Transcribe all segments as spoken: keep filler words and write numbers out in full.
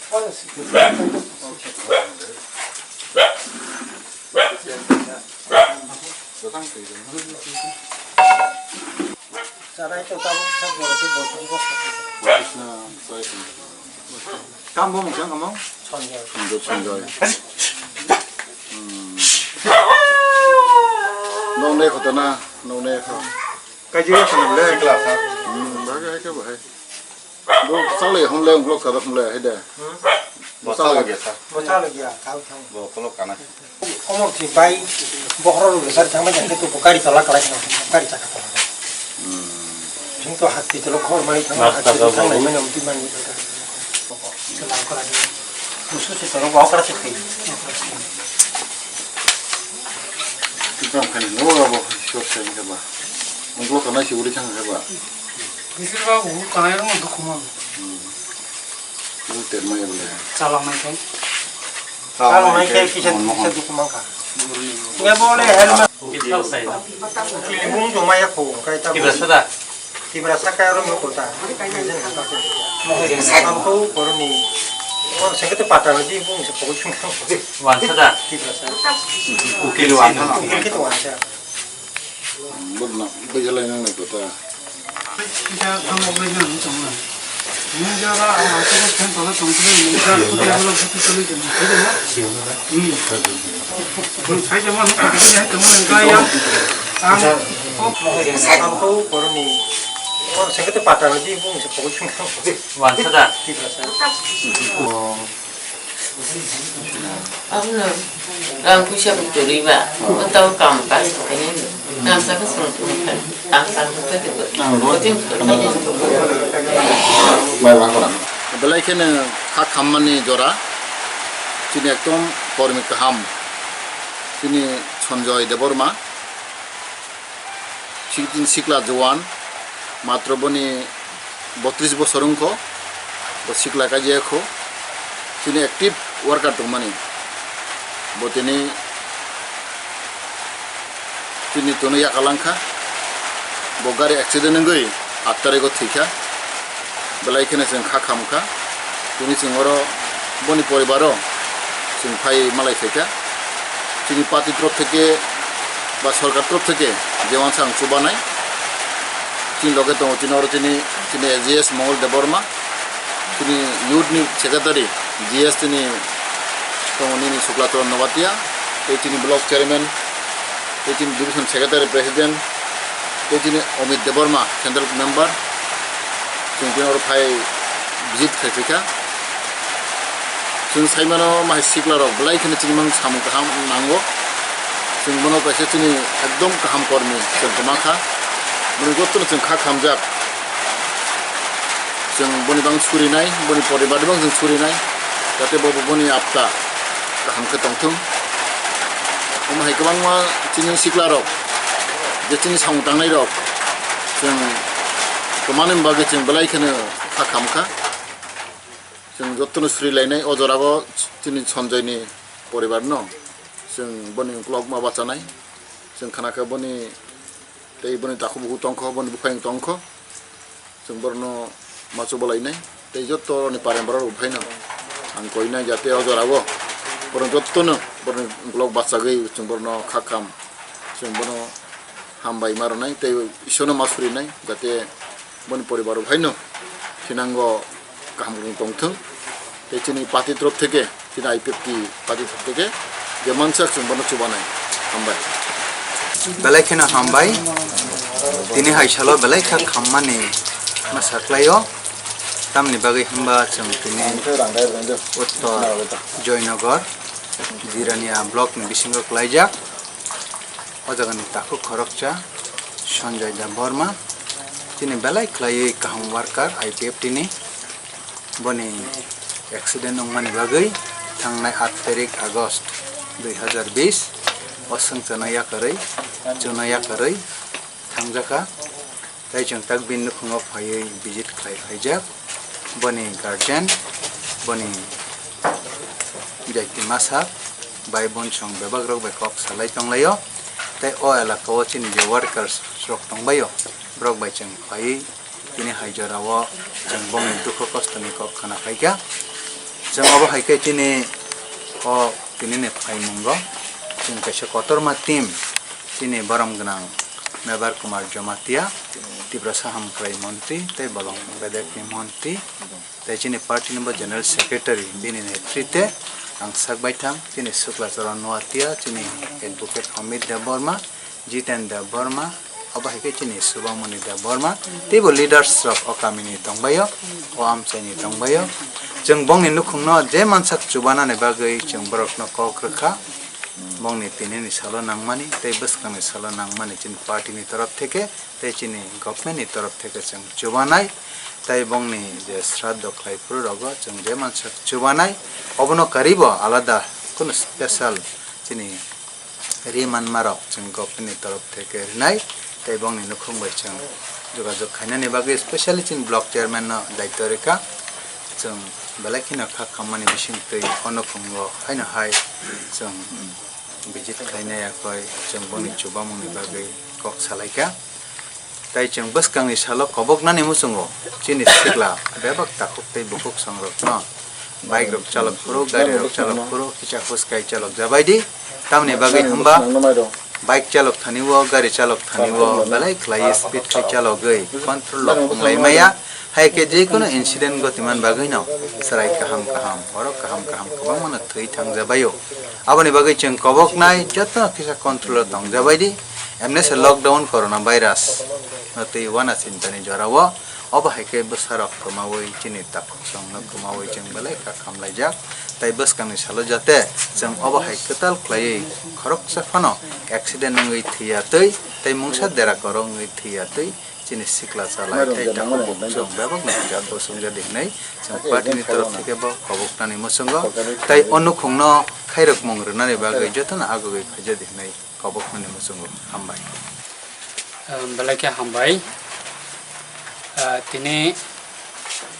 Tamo mung khe omo? Sanjay. Sanjay. Hmm. Nong ne kho ta na, nong ne kho. Kaji ya sana le. Sikla sa. Hmm, ba ga ke ba hai. Bo sale hon le, vlog sa da hon le, hai da. Hmm? Bo sale ge sa. Bo sale ge ya, kau thang. Bo kolok kana. Omo thwi bai bokhorok rwgwi sari thangma jang khe tu bo gari tola kwlai thang, gari chakha tola. Chwng to hati tolo khor mani thangma hati tolo thang lai mani amtwi mani. Chwla kwlai. Musu se tolo bo okra se thwi. Tikam khani no abo short time khe ba. Unglo kana si uri thang khe ba. Bisir ba u kana ro dukhu man. Uru terma ya bole. Chalok nai khe. Chalok nai khe kisa kisa dukhu man kha. Ya bole helmet. Ukili bung joma ya kho, kai ta. Tibrasa da? Tibrasa kai aro mo kota. Am kho koroni. O sengke to pata di bung se pokol chung. Wansa da? Tibrasa. Ukili wansa no? Ukili khe to wansa. Bwrwino bwjalai nangnai kota. Kisa tamo bwrwino tongma. Nini jora ang aswk khe tola tongthai, nini jora kota bwla butu tuli tongma. Hmm. Bwrwi sai tongma, nini kota tuli hai tongma, nini kaya. Ang, ang kho koroni. O sengke to pata di bung se pokol chung. Wansa da? Tibrasa. Oh. Abono rang puisa bo kwrwi ba, o tamo kam kaisa khainai, rang saka song song khainai, rang saka song khainai. Belai kheno kha khammani jora, chini ekdom kormi kaham, chini Sanjoy Debbarma. Sikla jowan, matro boni botris bosor wngkho, bo sikla kaijaya kho, chini active worker tongmani, bo tini chini tono yakalangkha, bo gari accident wngwi aat tarikgo thwikha. Belai kheno chwng kha khamkha. Tini chwng oro boni poribaro chwng phai malai phaikha. Chini party torop theke ba sorkar torop theke je wansa ang chubanai. Chini loge tongo chini oro chini, chini A G S Mongol Debbarma, chini youth ni secretary G S chini tongo nini Sukla Charan Nobatia, tei chini block chairman, tei chini division secretary president, tei chini Amit Debbarma, central member, chwng tini oro phai visit khai phaikha. Chwng saimano, mahai sikla rok belai kheno chini mang samung kaham nango. Chwng bono kaisa chini ekdom kaham kormi chwng kwma kha. Bini jotono chwng kha khamjak. Chwng boni bang surinai, boni poribar ni bang chwng surinai, jate bo boni apta kaham khe tongthung. Omo hai kwbangma chini sikla rok, je chini samung tangnai rok, chwng kwmani bagwi chwng belai kheno kha khamkha. Chwng jotono surilainai o jorao chini Sanjoy ni poribar no chwng boni ukulok ma bachanai, chwng khana khe boni tei boni takhuk bukhuk tongkho, boni buphang tongkho. Chwng borokno ma chubalainai tei joto ni pareng borok rok phaino ang koinai jate o jorao borok jotono borokni ukulok bachagwi chwng borokno kha kham chwng bono hambai ma rwnai tei Isorno ma surinai jate boni poribar rok phaino thinango kaham rwng tongthwng. Tei chini party torop theke, chini I P F T party torop theke, je mansak chwng bono chubanai. Hambai. Belai kheno hambai. Tini hai salo belai kha khammani ma saklaio. Tamni bagwi hwnba chwng tini Uttor Joynagar, Jirania block ni bisingo klaijak. O jagani takhuk khoroksa Sanjay Debbarma. Chini belai khlaiwi kaham worker I P F T ni. Boni accident wngmani bagwi thangnai aat tarik August dui hazar bis o swngcharno yakarwi, chwngno yakarwi thangjakha. Tei chwng tak bini nukhungo phaiwi visit khlai phaijak. Boni guardian, boni jaiti masa, bai bon song bebak rok bai kok salai tonglaio. Tei o elaka o chini je workers rok tongbaio, borok bai chwng phaiwi tini hai jorao chwng bongni dukhu kostoni kok khna phaikha. Obo hai khe chini o tinini phaimungo chwng kaisa kotorma team, chini borom gwnang Mebar Kumar Jamatia, Tiprasa Hamkrai Montri tei bolong bedekni montri, tei chini party ni bo General Secretary bini netrite ang sak baithang, chini Sukla Charan Noatia, chini Advocate Amit Debbarma, Jiten Debbarma, obo hai khe chini Subamoni Debbarma, teibo leaders rok o kamini tongbaio, o amchaini tongbaio. Chwng bongni nukhungno je mansak chubanani bagwi chwng borokno kok rwkha, bongni tinini salo nangmani tei bwskangni salo nangmani chini party ni torof theke tei chini government ni torof theke chwng chubanai, tei bongni je sraddho khlai phuru rogo chwng je mansak chubanai, obono karibo alada kunu special chini ri manmarok chwng government ni torof theke rinai, tei bongni nukhung bai chwng jogajog khainani bagwi specially chini block chairman no daityo rikha. Chwng belai kheno kha khammani bisingtwi o nukhungo haino hai chwng visit khlainai, yakoi chwng bongni chubamungni bagwi kok salaikha. Tei chwng bwskangni salo koboknani muchungo chini sikla bebak takhuk tei bukhuk songrokno bike rok chalok phuru, gari rok chalok phuru, kisa huskai chalok jabai di. Tamni bagwi hwnba bike chalok thani o, gari chalok thani o belai khlai speed khai chalogwi control rok wnglai maya. Hai khe je kono incident goti man bagwi no chwrai kaham kaham, borok kaham kaham kwbangma no thwi thangjabaio. Aboni bagwi chwng koboknai joto kisa control o tongjabai di. Emne se lockdown corona virus no twi wana chintani jorao obo hai khe bwsarok kwmawi chini takhuk songno kwmawi chwng belai kha khamlaijak. Tai bwskangni salo jate chwng obo hai kwtal khlaiwi khoroksa phano accident wngwi thwiya twi tei mungsa dera koro wngwi thwiya twi chini sikla chalai tei takhuk bukhuk chwng bebakno hwnjak bo chwngjadi hwnwi chwng party ni torof theke bo koboknani muchungo tei o nukhungno khairokmung rwnani bagwi jotono agugwi khaijadi hwnwi koboknani muchungo. Hambai. Belai khe hambai. Ah, tini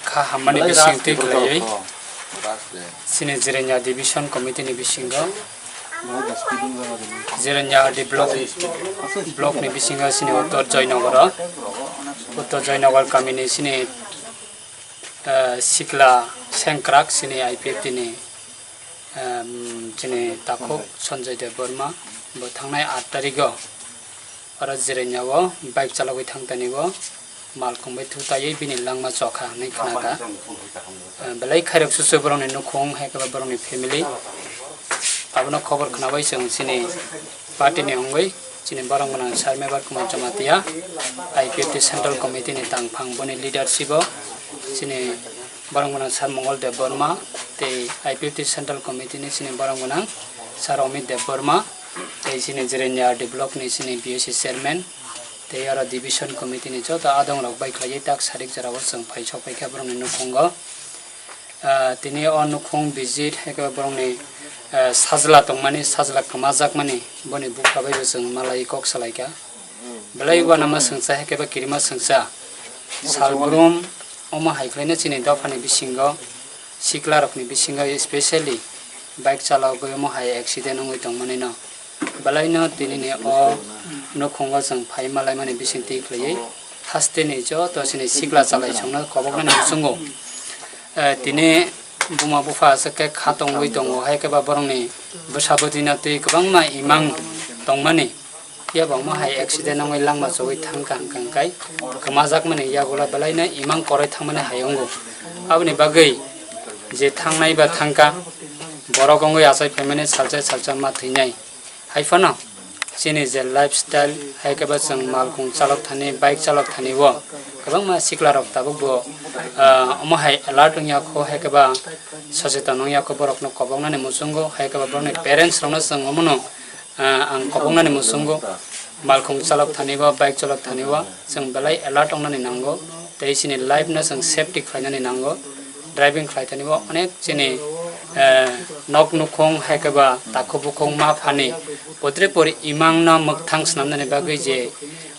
kha hammani bising twi khlaiwi chini Jiranya Division Committee ni bisingo Jiranya R D block, block ni bisingo chini Uttor Joynagar o, Uttor Joynagar kami ni chini, ah, sikla sengkrak chini I P F T ni, um, chini takhuk Sanjay Debbarma bo thangnai aat tarikh o oro Jiranya o bike chalogwi thangtani o malkhung bai thutaiwi bini langma chokha hwnwi khnakha. Ah, belai khairok susu borokni nukhung hai khe borokni family. Abono khobor khnabai chwng chini party ni wngwi chini borok gwnang Sir Mebar Kumar Jamatia, I P F T Central Committee ni tangphang boni leadership o chini borok gwnang Sir Mongol Debbarma tei I P F T Central Committee ni chini borok gwnang Sir Amit Debbarma tei chini Jiranya R D block ni chini B O C chairman tei oro division committee ni joto adong rok bai khlaiwi tak sarik jora o chwng phai sok paikha borokni nukhungo. Ah, tini o nukhung visit hai khe borokni, ah, sajla tongmani, sajla kwmajakmani boni bupha bai bo chwng malai kok salaikha. Belai uanama swngsa hai khe ba kirima swngsa. Salbrum omo hai khlaino chini dophani bisingo, sikla rokni bisingo, especially bike chalogwi omo hai accident wngwi tongmani no. Belaino tinini o nukhungo chwng phai malaimani bisingtwi khlaiwi hasteni joto chini sikla chalaisongno koboknani muchungo. Eh, tini buma bupha aswk khe kha tongwi tongo, hai khe ba borokni bwsa bwtwino twi kwbangma imang tongmani. Phiya bo omo hai accident wngwi langma chogwi thangkha hwnkha hwnkhe kwmajakmani yagulo belaino imang koroi thangmani hai wngo. Aboni bagwi je thangnai ba thangkha, borok wngwi achai phaimani salsa salsa ma thwinai. Hai phano chini je lifestyle, hai khe ba chwng malkhung chalok thani, bike chalok thani o kwbangma sikla rok tabuk bo, ah, omo hai alert wngya kho, hai khe ba socheton wngya kho, borokno koboknani muchungo, hai khe ba borokni parents rokno chwng omono, ah, ang koboknani muchungo, malkhung chalok thani o, bike chalok thani o chwng belai alert wngnani nango, tei chini life no chwng safety khlainani nango. Driving khlai thani bo onek chini, eh, nok nukhung hai khe ba takhuk bukhung ma phani pore pore imang no mwkthang swnamnani bagwi je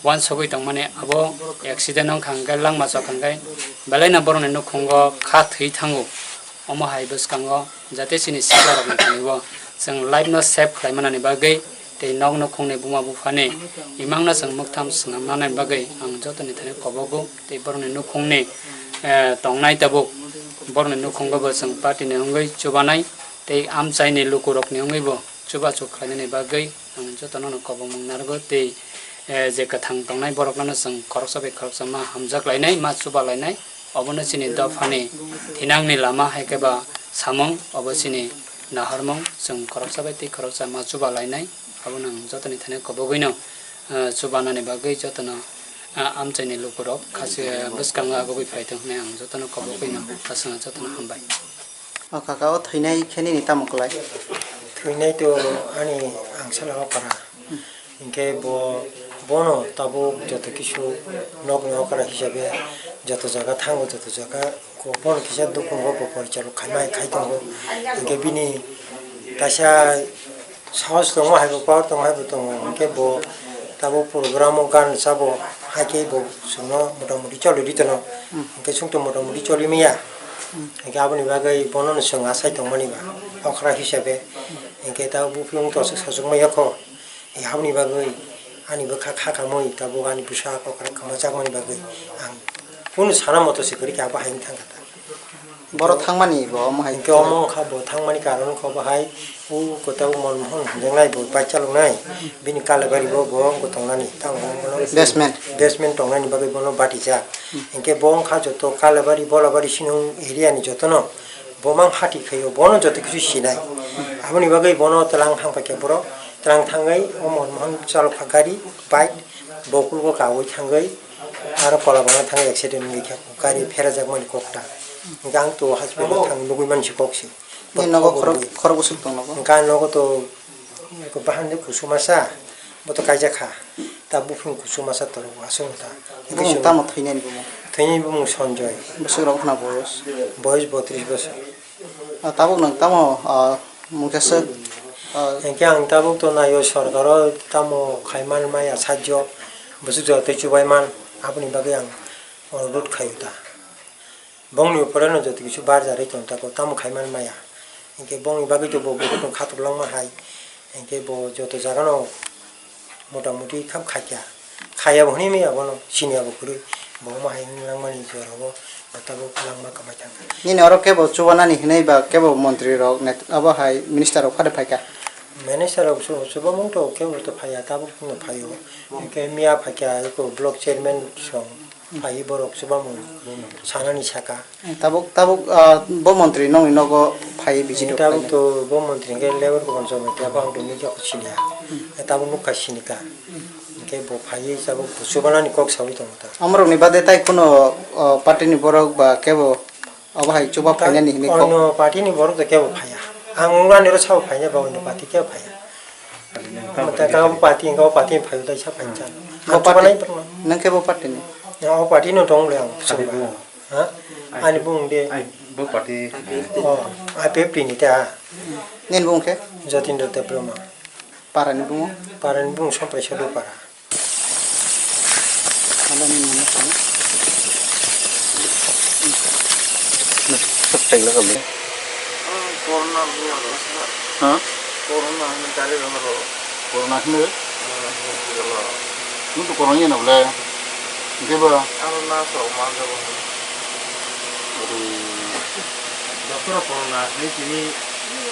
uansugwi tongmani abo accident wngkha hwnkhe langma chokha hwnkhe belaino borokni nukhungo kha thwi thango. Omo hai bwskango jate chini sikla rokni thani bo chwng life no save khlai manani bagwi tei nok nukhungni buma buphani imangno chwng mwktham swnamnani bagwi ang jotoni thani kobogo tei borokni nukhungni, eh, tongnai tabuk Borokni nukhungo bo chwng party ni wngwi chubanai tei amchaini lukurokni wngwi bo chubachu khlainani bagwi ang jotono no kobongmung narwgo tei, eh, je kwthang tongnai borokno no chwng khoroksa bai khoroksa ma hamjak lainai, ma chuba lainai. Obono chini dophani thinangni lama hai khe ba samung, obo chini nahormung, chwng khoroksa bai tei khoroksa ma chuba lainai. Abono ang jotoni thani kobogwino, eh, chubanani bagwi jotono, eh, amchaini lukurok khasi bwskango agugwi phai thung hwnwi ang jotono kobogwino aswkno jotono hambai. O kaka, o thwinai khe nini tamo kwlai? Thwinai to ani angsala okra. Hinkhe bo, bono tabuk joto kisu nokni okra hisabe joto jaga thango, joto jaga ko bono kisa dukhungo bo porichalok khaimai khai tongo. Hinkhe bini kaisa sahos tongo, hai bo power tongo, hai bo tongo. Hinkhe bo tabuk program o gan sabo, hai khe bo chwngno motamuti choli ri tono. Hmm. Hinkhe chwng to motamuti choli maya. Hmm. Hinkhe aboni bagwi bono no chwng achai tongmani ba, okra hisabe. Hinkhe tabuk buphiyung to aswk sachukmaya kho. Hinkhe aboni bagwi ani bwkha kha kamui tabuk ani bwsa okra kwmajakmani bagwi ang kunu sana moto se kwrwi khe abo hai wng thang kha ta. Borok thangmani bo omo hai. Hinkhe omo wngkha bo thangmani karon kho bo hai, o kwtal Manmohan hinjaknai bo bike chaloknai, bini Kalabari bo, bo wngkha tongnani, tamo bono Basement. Basement tongnani bagwi bono batijak. Hmm. Hinkhe bo wngkha joto Kalabari, Bolabari sino area ni jotono bo mang hati khaio, bono joto kisu sinai. Aboni bagwi bono twlang thang paikha borok, twlang thangwi o Manmohan chalokha gari, bike, bo kulgo kawi thangwi, aro Kolabangma thangwi accident wngwi kha, gari pherajakmani kokta. Hinkhe ang to hospital thang nugwi mansi kok se. Ni nogo khorok, khorok bwswk tong nogo? Hinkhe ang nogo to bahan de kusu masa, bo to kaijak kha. Ta buphang kusu masa torogo aswk ta. Bumung tamo thwinani bumung? Thwinani bumung Sanjoy. Bwswk rok khna boyos? Boyos botris bosor. Ah, tabuk nwng tamo, ah, mungsa swk, ah, hinkhe ang tabuk to naio sorkaro tamo khaiman maya sajjo, bwswk jora tei chubaiman, aboni bagwi ang onurot khaio ta. Bongni uphureno joto kisu barjarwi tong tako, tamo khaiman maya. Hinkhe bongni bagwi to bo bukhukno khatok langma hai. Hinkhe bo joto jagano motamuti khap khaikha. Khayabo hwnwi maya bono, siniya bo kwrwi. Bo omo hai wng langmani jorao bo tabuk langma kwmai thangkha. Nini oro kebo chubanani hwnwi ba kebo montri rok net-, abo hai minister rok phade phaikha? Minister rok chu-, chubamung to kebo to phaiya, tabuk no phaio. Hinkhe miya phaikha, eko block chairman song. Phaiwi borok chubamung sanani saka. Tabuk, tabuk, ah, bo montri nongni nogo phaiwi visit rok tabuk khainai. To bo montri hinkhe lebar kokon chomai khe abang tongwi khe siniya. Hmm. Tabuk nukha sinika. Hmm. Hinkhe bo phaiwi tabuk bo chubanani kok sawi tongo ta. Amorokni bade tai kheno, ah, party ni borok ba kebo obo hai chuba phainani hinwi kok? Ono party ni borok to kebo phaiya. Ang wngnani oro sabo phainai ba ono party kebo phaiya. Mata ka party, ka party phaiwi tai sa phainai. Bo party, nang kebo party ni? O party no tong le ang. Ha? Ani bung de. Ai, bo party. Oh, I P F T ni ta. Nini bung khe? Jatindra Debbarma. Para ni bung? Para ni bung Somprai Sadu para. Hala ni mama khe? Sab tai la kali. Corona bung aro sa. Ha? Corona ni dari ro. Corona hino? Nung to corona na bole. Hinkhe ba? Ano na sa o man da bo. Aduh. Doctor corona ni tini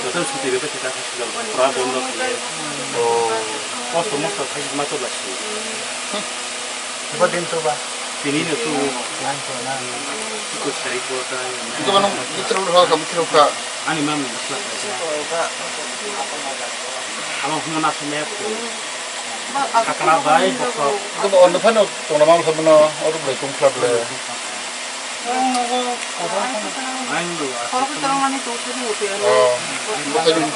doctor suti rebe kita hospital pura bondo khe. Oh. Kosto mosto khai ma to lasi. Bo din to ba. Tini no tu. Yang to na. Ko sari ko ta. Ito ba nung mitro ha ka mitro ka. Ani mam ni sla. Ama huna na sumep. Kakla bai bokok. Ito ba ono phano tongna mang kha bono, oro bai tong kha bole. Ang nogo. Ang nogo. Khorok torong mani tong thani uti ano. Oh. Bukai ni.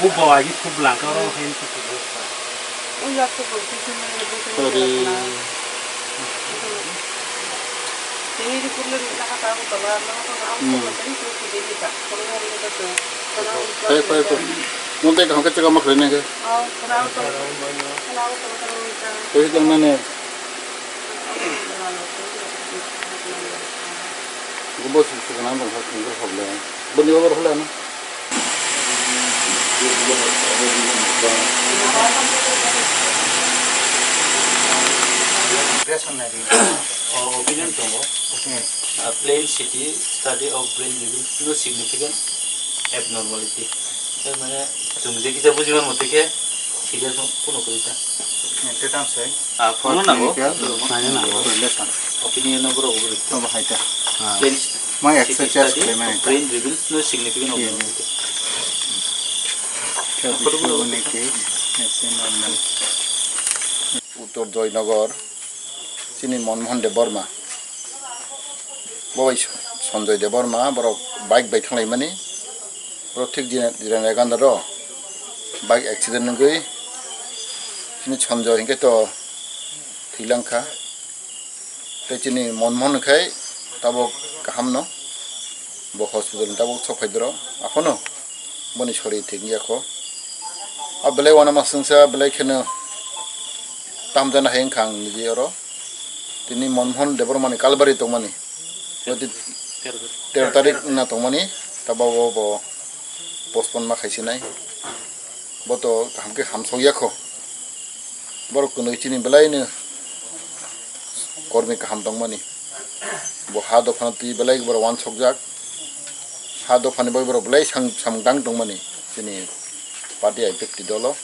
U bo agi khub langka oro hain tu tu. U yak tu ko tu tu mani bu tu. Sorry. Tini di kurle di naka tahu tala, naka tahu aku tala tadi tu tu jadi tak. Kalau hari ini tu. Kaya, kaya, kaya. Nung tei kaham khe chwkama khlai nai khe. Tei hwdwng nani. Bo se chwkana dong kha, thwngwi kha le. Boni bagwi rw kha le ano. Besan nai ri. Opinion tongo. Hmm. Ah, plain C T study of brain reveals no significant abnormality. Eh, mane, chwng je kisa bujibar mote khe, thik ase, kuno kwrwi ta. Hmm, te tang sai. Ah, phone nango. Nai nango. Relation. Opinion no borok borok. Obo hai ta. Ah. Plain Ma C T exercise study khlaimani of ta. Brain reveals no significant Hmm. abnormality. Khe Aphuru bisi borok. Boni khe, eh, normal. Uttor Joynagar. Chini Monmohan Debbarma, bo bai Sanjoy Debbarma, borok bike bai thanglaimani, borok thik jira-, jirani ganda ro bike accident wngwi chini Sanjoy hinkhe to thwilangkha, tei chini Monmohan khai tabok kahamno. Bo hospital ni tabuk sok phai doro, aphano boni sori thik wngya kho. A belai uanama swngsa belai kheno tamjana hai wngkha ang niji oro. Tini Monmohan Debbarma ni kalbari tongmani. Bo di tero tarik wngna tongmani, tabuk bo, bo postpone ma khaisinai. Bo to kaham khe hamsok ya kho. Borok kwnwi chini belaino kormi kaham tongmani. Bo ha dophano twi belai borok uansukjak. Ha dophani bai borok belai sam-, samung tang tongmani chini party I P F T dolo.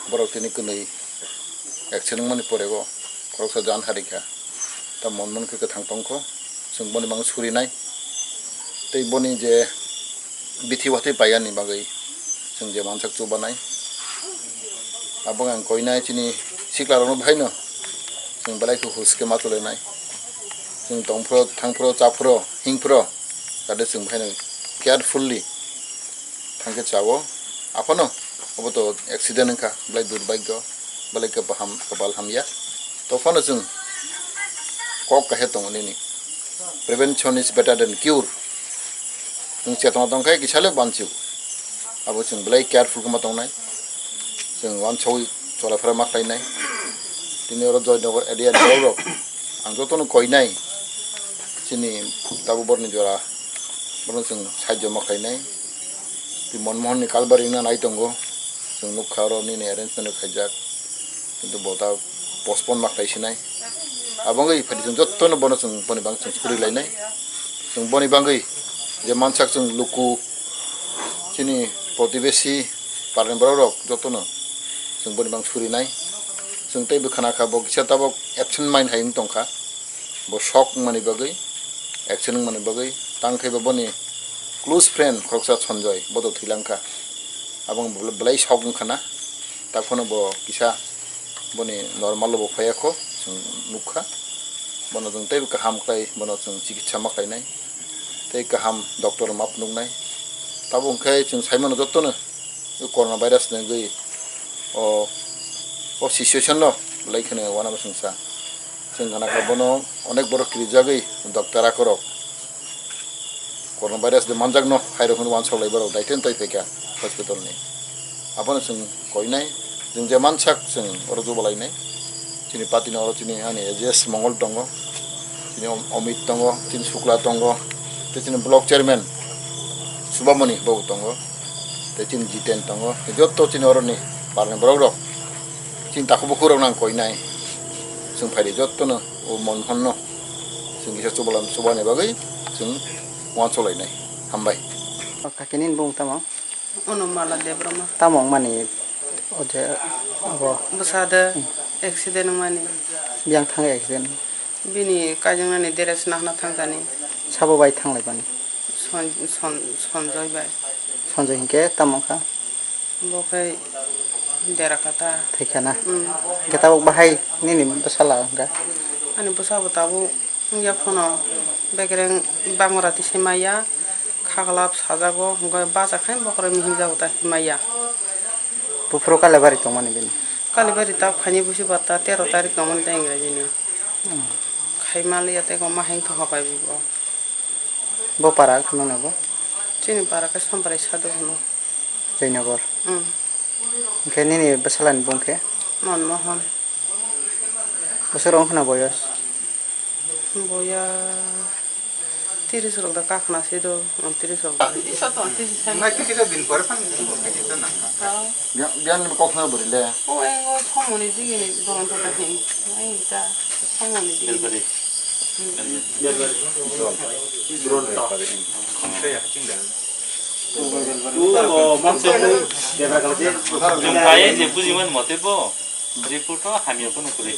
Borok tini kwnwi action wngmani porego khoroksa jan harikha. Ta mon mon khe kwthang tongkho, chwng boni mang surinai. Tei boni je bithi watwi paiyani bagwi chwng je mansak chubanai. Abo ang koinai chini siklarokno bahaino chwng belai khe hus khe ma cholainai. Chwng tongphuru, thangphuru, chaphuru, himphuru, jate chwng bahaino carefully thangkhe chao. Aphano obo to accident wngkha, belai durbhagyo, belai khe baham, kopal hamya. Tophano chwng kok kaisa tongo nini, "Prevention is better than cure." Chwng chetona tongkhe kisale banchio. Abo chwng belai careful khe ma tongnai. Chwng uansugwi cholaphera ma khlainai. Tini oro Joynagar area ni borok rok ang jotono koinai. Chini tabuk borni jora, borno chwng sahajyo ma khlainai. Tei Monmohan ni kalbari wngna nai tongo. Chwng nukha oro nini arrangement rok khaijak. Kintu bo ta postpone ma khlai sinai. Abo wngwi phaidi chwng jotono bono chwng boni bang chwng suri lainai. Chwng boni bangwi je mansak chwng luku chini protibesi parni borok rok jotono chwng boni bang surinai. Chwng tei bwkhana kha bo kisa tabok absent mind hai wng tongkha. Bo shock wngmani bagwi, accident wngmani bagwi, tang khe bo boni close friend khoroksa Sanjoy, bo to thwilangkha. Abo wng belai shock wngkha na, ta phano bo kisa boni normal o bo phaiya kho, chwng nukha. Bono chwng teibo kaham khlai, bono chwng chikitsa ma khlainai, tei kaham doctor ma phunuknai. Tabuk hwnkhe chwng saimano jotono. O corona virus ni wngwi o, o situation no belai kheno uanama swngsa. Chwng gana kha bono onek borok kirijagwi doctor akorok corona virus de manjakno hai rok hwnwi uansuk lai borok daiteno twi phaikha hospital ni. Abono chwng koinai, chwng je mansak chwng oro jubalainai. Chini party ni oro chini ani A J S Mongol tongo, chini Om-, Amit tongo, chini Sukla tongo, tei chini block chairman Subamoni bo tongo, tei chini Jiten tongo, tei joto chini oroni parni borok rok, chini takhuk bukhuk rok nang koinai, chwng phaidi jotono o Monmohan no chwng kisa chubalam chubani bagwi chwng uansuk lainai. Hambai. O kakini bung tamo? Ono Mala Debbarma. Tamo wngmani o je abo? Bwsa de Hmm. accident wngmani. Biyang thangwi accident? Bini kaijaknani dress nahna thangkani. Sabo bai thanglaimani? Son-, son-, Sonjoy bai. Sonjoy hinkhe tamo wngkha? Bo khe dera kha ta. Thwikha na? Hmm. Hinkhe tabuk bahai nini bwsala wngkha? Ani bwsa bo tabuk Wngya phano bekereng bangora tise maya, khaklap sajago, hwnkhe bacha khai bokhorok mihimjago ta himaya. Buphuru Kalibari tongmani bini? Kalibari ta phaini busi bata tero tarik tongmani ta Ingrajini. Hmm. Khai manliya tei ko ma heng thokha pai bo. Bo para kheno na bo? Chini para khe Samprai Sadhu hwno. Joynagar. Hmm. Hwnkhe nini bwsalani bung khe? Manmohan. Bwswk rok wngkha na boyos? Boya tiris rok da kakhna se do, untiris rok da. Nai kisa din pore phan din pore kisa na. Biyan, biyan kok na bori le. O engo somoni digini boron thota hin. Ai ta. Belbari. Chwng bai je bujiman mote bo report o hamya phano kwrwi.